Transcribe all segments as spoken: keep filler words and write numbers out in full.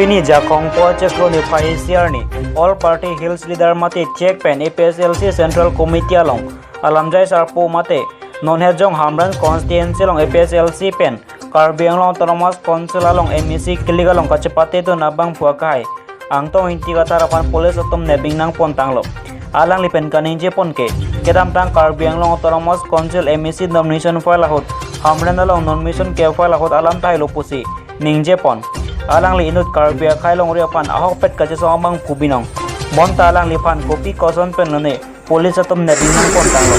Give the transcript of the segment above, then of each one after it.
Pini Jakhong po achiklo niphai isi arni All Party Hills Leader mate chek pen A P H L C Central Committee along alamjai sarpo mate non hejong Hamren constituency along A P H L C pen Karbi Anglong Autonomous Council along M A C kilik along kachepate dun abangphu akai Angtong Ingti Kathar aphan police atum nepbing nangpon tanglo. Alangli pen kaningje pon ke, kedamtang Karbi Anglong Autonomous Council M A C nomination file ahut Hamren along nomination ke file ahut alam tahai lo pusi ningje pon. Alangli inut Karbi akhei longri aphan ahokpet kachesong abangphu binong. Bonta alangliphan kopi koson pen lone police atum nepbing nangpon tanglo.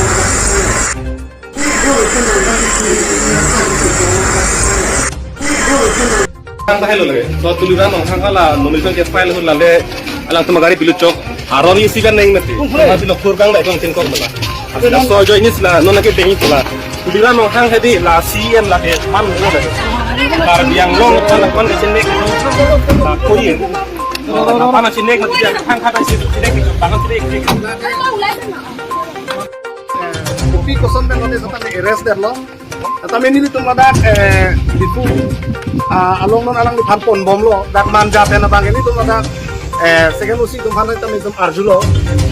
Ang tahai lo lagi. So Tuliram Ronghang hala nomination ke file ahut lale alangtum agari pilu chok. Aron isi kan neng mati. Masih lo kurang dah kong tingkong bela. Asli so jo ini sila non lagi dengi pula. Tuliram Ronghang hadi la C M lagi man lo lagi. Karbi Anglong kan kan ke sini. La koi. Apa na sini mati yang hang hada sini sini tangan sini. Kopi koson pen kami sata arrest derlo. Tame nelitum ladak, eh, Diphu, ah, along non alangliphan ponbomlo, dak manja pen abang nelitum ladak, eh, second O C atum aphan tame nelitum arjulo,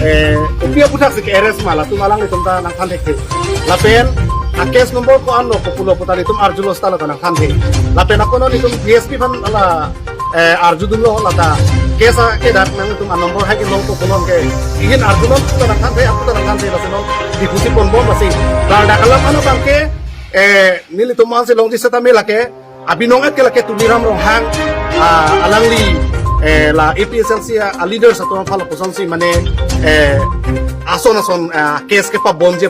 eh, kopi aputhaksi ke-arrest ma latum alanglitum ta nangthan thekthe. Lapen, a case number ko-an lo kopulo puta nelitum arjulo seta la ta nangthan the. Lapen ako non nelitum D S P aphan hala eh, arjudunlo lata. Case akedak nangtum a number hai ke long to kolon ke. Ihin arjulon puta nangthan the, aputa nangthan the, lasi non Diphu si ponbom lasi. Ladak alam ano bang ke, eh, nelitum aphan si longji setame lake. Abinong et ke lake Tuliram Ronghang, ah, alangli, eh, la A P H L C a, a leaders atum aphan lapuson si mane, eh, ason ason, ah, case kepabomji